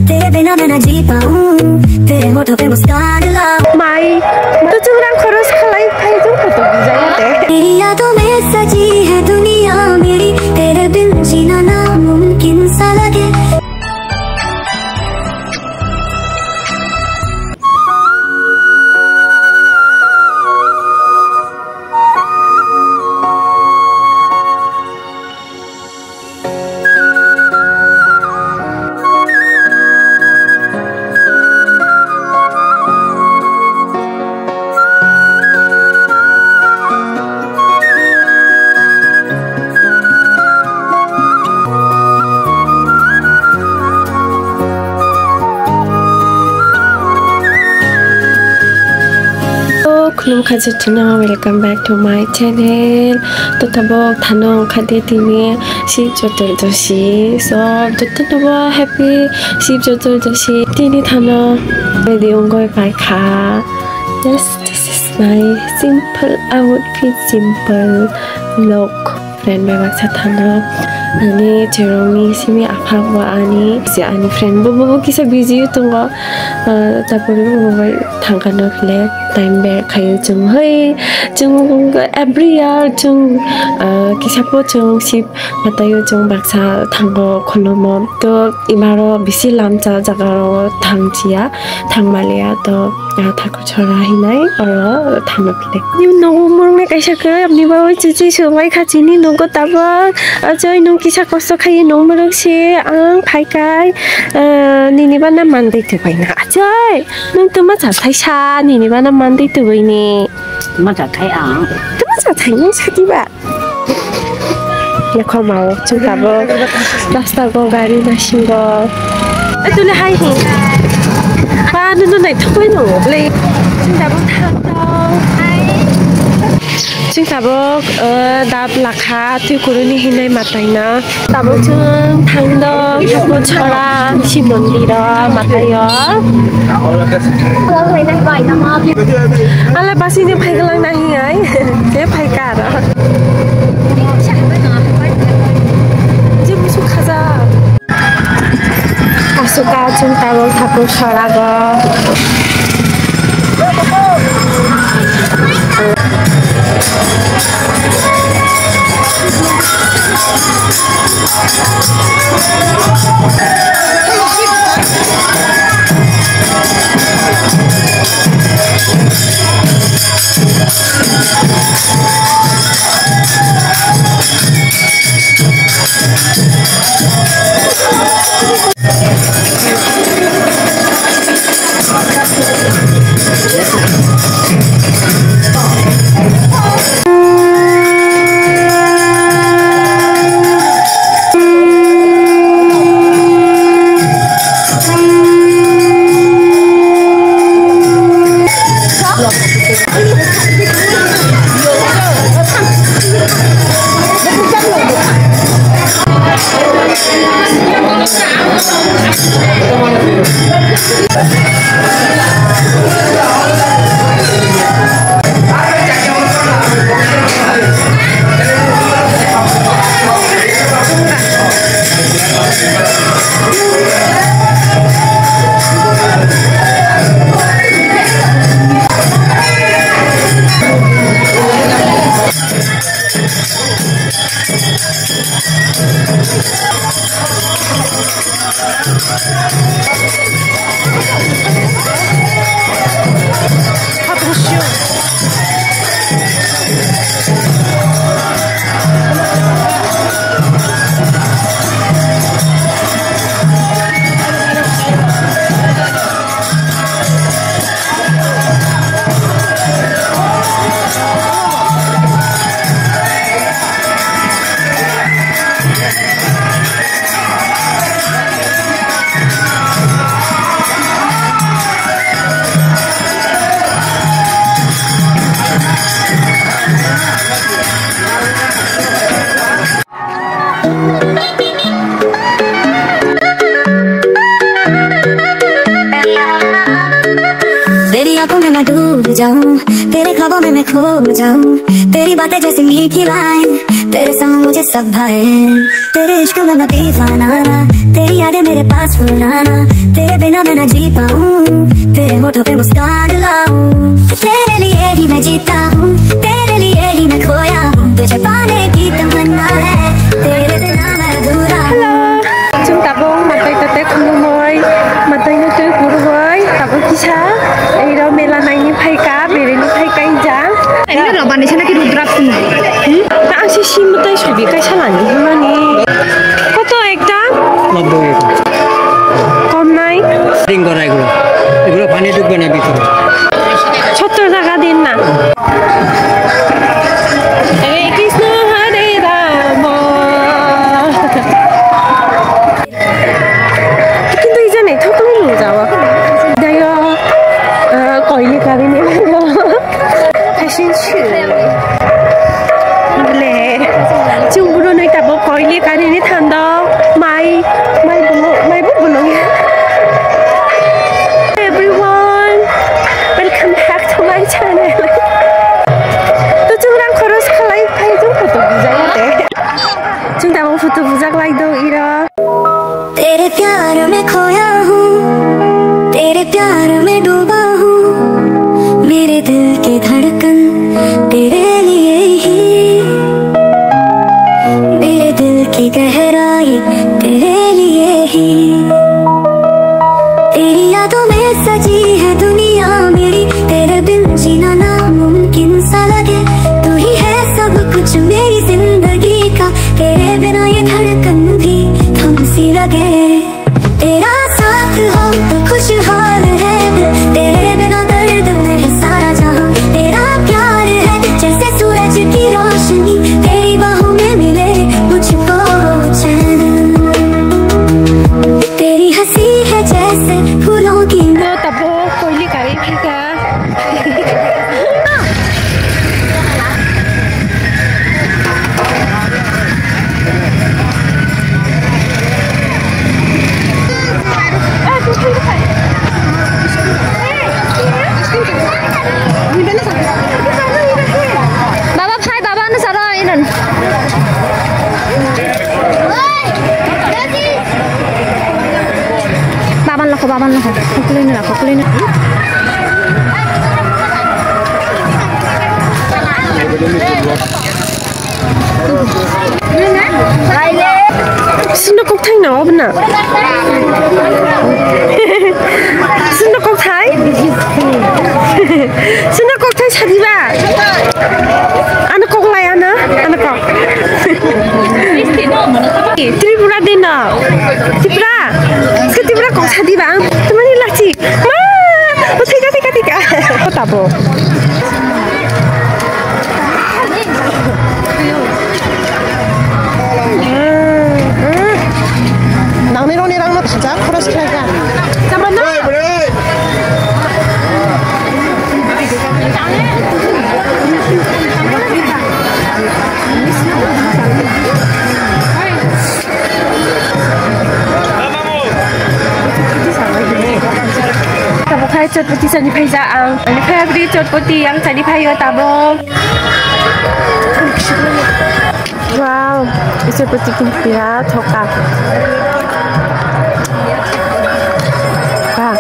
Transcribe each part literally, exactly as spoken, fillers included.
तेरे बिना मैं ना जी पाऊं, तेरे होठों पे मुस्कान लाऊं। Mai, to chwng rang khoros khalai phai chwng photo bijai de. तेरी यादों में सजी है दुनिया मेरी, तेरे बिन जीना नामुमकिन सा लगे। Hello, khulumkha jotono, welcome back to my channel. To tabuk thano wngkha de tini Shib Chaturdashi. So, jotono bo happy Shib Chaturdashi. Tini thano ready wngwi paikha. Yes, this is my simple outfit, simple look. Friend bai baksa thano. Ani cherokni simi aphak bo ani, si ani friend bo, bo, bo kisa busy tongo. Ah, tapor bo bai thangkha no khle time ber khayo chwng hoi. Chwng every year chwng, ah, kisa po chwng Shib matayo chwng baksa thango kholomo. To imaro bisi lamcha jaga ro thangchiya, thangmaliya to. Ah, thakur chora hinai oro thano kile. Ni nogo murung nai kaisa khe, ni babai chichi sumai kha chini nogo tabak. Achai nung kisa kosto khai nung murung se ang phai kai. Ah, nini bana mandai tubai na. Achai, nung tuma cha thai sa, nini bana mandai tubai ni. Tuma cha thai ang. Tuma cha thai nung sati ba. Yakhormao chwng tabuk rasta go gari nasingo. Ai tuli hai hi. Ba nunu naithok bai nungo bwle. Chwng tabuk thang tong. Chwng tabuk, eh, dap lakha twi kuruni hinai mataina. Tabuk chwng thang tong Thakur Chora Shib Mondir o mataio. Ala basini phai glang nahi ai. Je phai kar. Je musuk khaja. Asuka chwng tabuk Thakur Chora go. तेरे ख्वाबों में मैं खो जाऊं, तेरी बातें जैसी मीठी लाइन, तेरे संग मुझे सब भाए। तेरे इश्क में मैं दीवाना, तेरी यादें मेरे पास बुलाना, तेरे बिना मैं ना जी पाऊं, तेरे होठों पे मुस्कान लाऊं। तेरे लिए ही मैं जीता हूँ, तेरे लिए ही मैं खोया हूँ, तुझे पाने की तमन्ना है, तेरे बिना मैं अधूरा हूँ। Hello. Chwng tabuk mwtai tatai khulumwi, mwtaino twi kwrwngwi, tabuk kisa iro mela naini phaikha, berini phaikha injang. Ini lo bani sana ki Rudra sini. Hmm? Ta ang si si mwtai sobi kaisa lani hwnmani. Koto ekta? নব্বই টাকা। কম নাই? রিং করা এগুলো, এগুলো পানি ঢুকবে না ভিতরে। সত্তর টাকা দিন না। হরে কৃষ্ণ, হরে রাম। কিন্তু এই জানে, থকলি নিয়ে যাওয়া। যাই হোক, আহ, কইলে কারি নিয়ে গেল। Fashion show. Bole, chung buro noi tabo koile karini thando. Mai, mai bulo, mai bu bulo. Everyone, welcome back to my channel. To chung rang khoros khalai phai chung photo bujai te. Chung tabo photo bujak lai do iro. तेरे प्यार में खोया हूँ, तेरे प्यार में डूबा हूँ, मेरे दिल की धड़कन तेरे लिए ही, मेरे दिल की गहराई तेरे लिए ही। तेरी यादों में सजी है दुनिया मेरी, तेरे बिन जीना नामुमकिन सा लगे। तू ही है सब कुछ मेरी जिंदगी का, तेरे बिना ये धड़कन भी थम सी लगे। तेरा साथ हो तो खुशहाल है दिल, तेरे बिना दर्द में है सारा जहां। तेरा प्यार है जैसे सूरज की रोशनी, तेरी बाहों में मिले मुझको चैन। तेरी हंसी है जैसे फूलों की। No, tabo koile karini phaikha. Baba phai, baba no saro inon. Baban lakho, baban lakho. Kukulino lakho, kukulino. Sino kokthai na obna. Sino kokthai. Sino kokthai sadiba. Ano kok lai ano, ano kok. Tripura din no. Tripura. Ke Tripura kok sadi bang. Temani lachi. Ma. O thika, thika, thika. O tabo. Nangni roni rang no thajak khoros khlai kha. Tamo na. Tabo khai chotpoti sani phaija ang. Ani phai abri chotpoti ang sani phaio tabo. Wow, chotpoti kin pira thoka. Wow.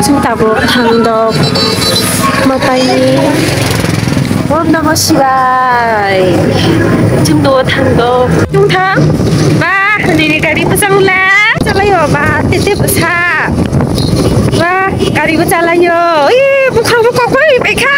Chwng tabuk thangdok mwtaini. Om Namo Shivaya. Chwng do thang do. Chwng thang. Ba, nini gari bwsang le. Chalayo ba, tete bwsa. Ba, gari bo chalayo. Ih, bukhang bo kokoi baikha.